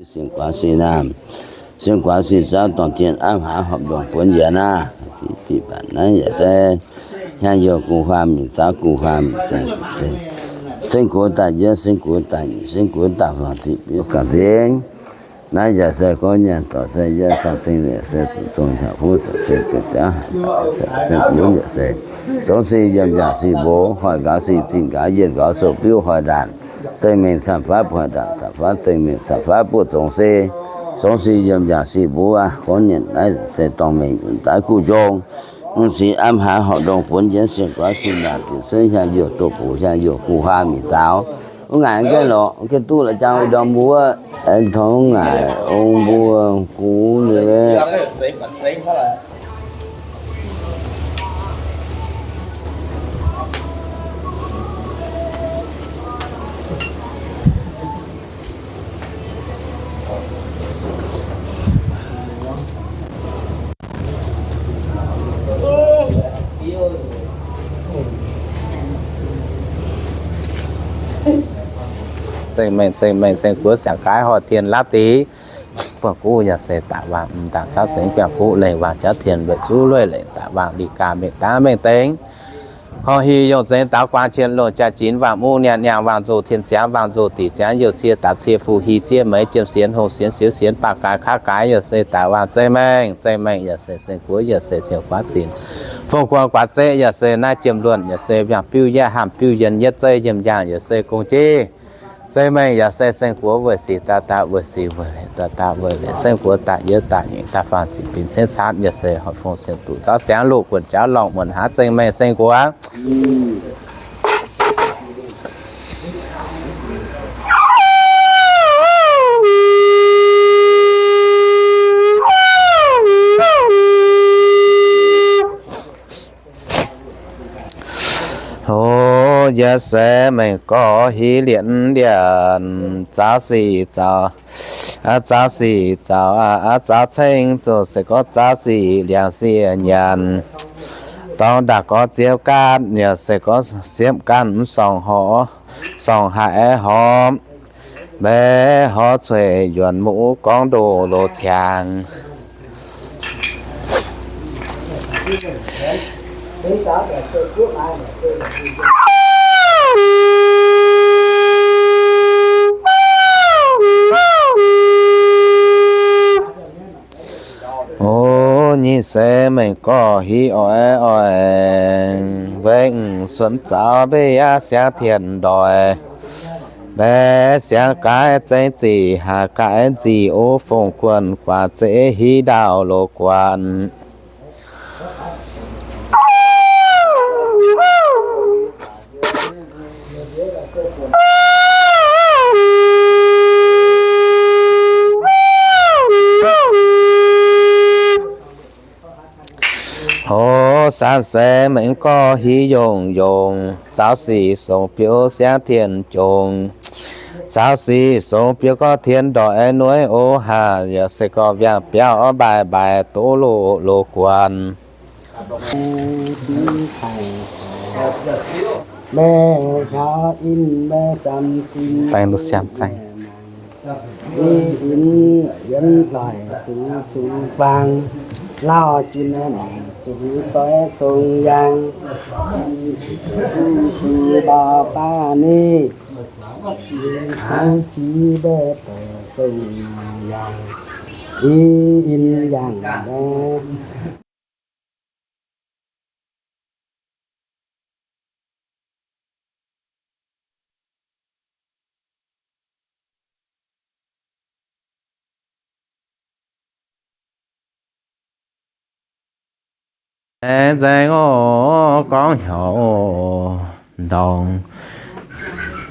Seng guaax sic naamh, seng guaax sic zauv dorngh jien, aav haaix horpc ndongh buonv yienx aqv. Naaiv yaac se hnyangx-youh guh huaam mingh, zaux guh huaam mingh, seng gox daaih njiec, seng gox daaih nyiec, seng gox daaih faaux ziqc biux gauh nzengc. Naaiv yaac se gorngv nyanc dorc se yie caux zingh se zuqc zong hnyangx-huv se zengc biux ziangx, se zong sic yiem yaac sic mbox, hoic nqaaux sic zingh nqaaux, yienc nqaaux sou biuv hoic ndaanc, zengc mengh camv-faatv buoqc hoic ndaanc camv-faatv, zengc mengh camv-faatv buoqc zong se, zong sic yiem yaac sic mbuov. Gorngv nyanc naaiv se dorngh mengh daaih guv njong. Mv sic aav haaix horpc ndongh buonv yienx, seng guaax sic naamh, bieqc cuotv hnyangx-youh doqc buc hnyangx-youh guh huaam mingh zaux. Wuov ngaaic gaengh lorqc, gaengh duqv la'jang ndorm mbuo, aengx tov ngaaic ong mbuo gux liuz. Zengc mengh, zengc mengh, seng guoqv siangx gaaix horh tien laav deix. Buangh guv yaac se daaih wangc m'daaih cauv sengx biangh fuqv lengh wangc jauv tien lueic zuqv lueic lengc daaih wangc li gaax mengh daav mengh dengx. Horh hieh yongh zengx daaux guaan qiex loh jaa-jinx wangc mungv nyanc nyaangh wangc nzoh tien ziangx wangc nzoh diqc ziangx youh cie dapc cie fuqv hieh siev meix jiem sienx hoh sienx siouv sienx baac gaaix kaav gaaix yaac se daaih wangc zengc mengh, zengc mengh yaac se seng guoqv yaac se siouv guaav zinc. Fong guoqv guaav zeqv yaac se naaiv jiem luonh yaac se mbiangh biuv yietv haamh biuv yienh yietv zeiv yiem yaangh yaac se gong jiv. Zengc mengh yaac se seng guoqv weic sic daaih daaih weic sic weic daaih daaih weic seng guoqv daaih yietv daaih nyeic daaih faanh sic bin cengv caatv yaac se hoic fong sienx duqv zaux siangx loh buonc jaax lorngh muonc haaix zengc mengh seng guoqv. Hoz yie se mengh gorx hiv lienv lienc, zaux sic zaux, zaux sic zaux, zaux ceng zuqc se gorngv zaux sic liangx siec nyanc. Dorng ndaangc gorx ziouv gaatv yaac se gorngv siepv gaatv mv sorngh horv, sorngh haic horpc. Maiv horv cueiv yuonx muqv gorngv ndoh loz ciangx. O, nyic se mengh gorx hiv oix oix, wengh suonx zaux mbeih yaav siangx tien ndoih. Mbaeqc siangx gaaix zengx zic haac gaaix nzic o fongc guonh guaax zeqv hiv ndaauh loz guanh. O, sanv se mengh gorx hiv yongh yongh, zaux sic songx biouv siangv tien jongx. Zaux sic songx biouv gorngv tien ndoih nueiv o haah, yaac se gorngv mbiaangx biauv mbaih mbaih doz loz loz guanh. Baengh luv siam zaeng. Yie yinz yienx loic sux sux faang, lauh jun mangc zuqc zoih zong yaang, sux sux mbau baav ni, haaix jiex mbaeqc doic zong yaang, yie yinz yangh mbaeqc. Nzaeng nzaeng oc, gorngv heuc ndongc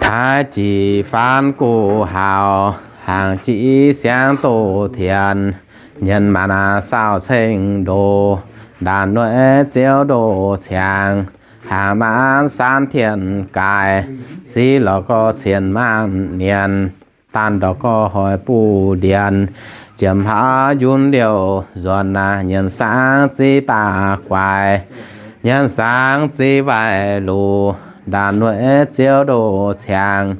taaix jic faanv guv hauc, hnaangx jiv siangv doz tienx, nyienx maanc saauh ceng ndoh, ndaanc nueiv ziouv ndoh ciangx, hnaangx maanc saanv tien gaaix, siqv lorz gorx cien maanc nienx, daanh ndorqc gorx hoic buv ndienx, jiem hlaax yunv liouh nzuonx naaic, nyienx saangv ziv baac guaix, nyienx saangv ziv waaic luc, ndaanc nueiv ziouv ndoh ciangx,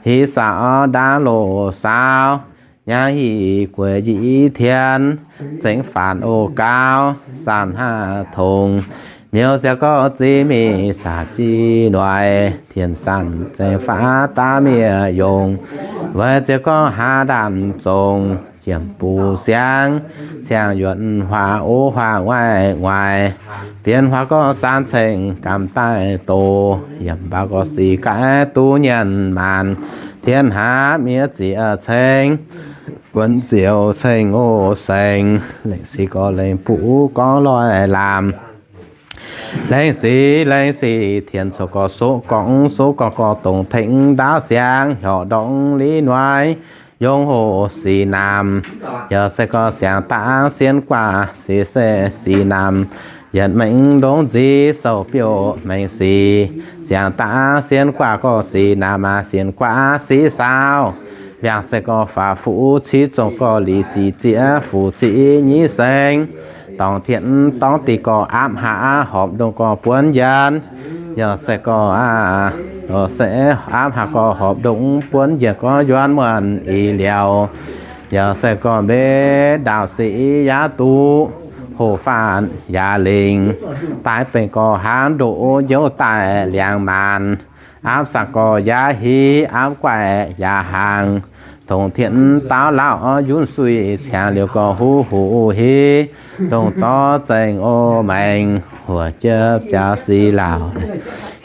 hiv saauv ndaangv loz saauv, Nyaah hic gueix njiec tien, zengx faanx o gauv, saanh hnangv tongx. Miuz ziouc gorngv ziex mingh saah jiv noic, tien saanh zengx faaux daav miev yongc. Weic ziouc gorngv haav ndaanh zongc, jiemh buc siangx, ciangx yuonc huaax o huaax waaic waaic. Bienx huaax gorngv saan ceng gamh daaih doz, yiem mbaac gorngv sic gaaiv duqv nyienx maanc. Tien haav miev zieqc ceng, wuonx ziouc ceng o sengx. Lengc sic gorngv lengc buc gorngv loic laamc. Lengc sic lengc sic tien coqv gorngv soqv gorngv, soqv gorngv gorngv dongh tengx ndaauv siangx, hnyouv ndorngx liv noic, yongc hoc sic naamh. Yaac se gorngv siangx daav sienx guaac, sic se sic naamh. Yietc mengh ndongc nziex souv biouv mengh sic, siangx daav sienx guaac gorngv sic naamh aqv, sienx guaac sic saauv. Mbiaangx se gorngv faaux fuqv civ zongh gorngv lic sic zieqv fuqv sic nyei sengx. Dorngc tien dorngc dih gorngv aapv haav horpc ndongc gorngv buonv yienx. Yaac se gorngv aqv, se aapv haav gorngv horpc ndongc buonv yienx gorngv yuonv muonc ih liouh. Yaac se gorngv mbenc ndaauv sic yaac duqv hoqc faanv yaac lingc. Daaih benx gorngv hnangv ndoqc njoux daaih liangx maanc. Aapv saah gorngv yaac hiv, aapv guaih yaac hnaangx. Dongh tien daauv lauh yunv suiv ciangx liuz gorngv huv huv hiv. Dongh zorqv zengx o maengx, huoc jiepv jaax sic lauh.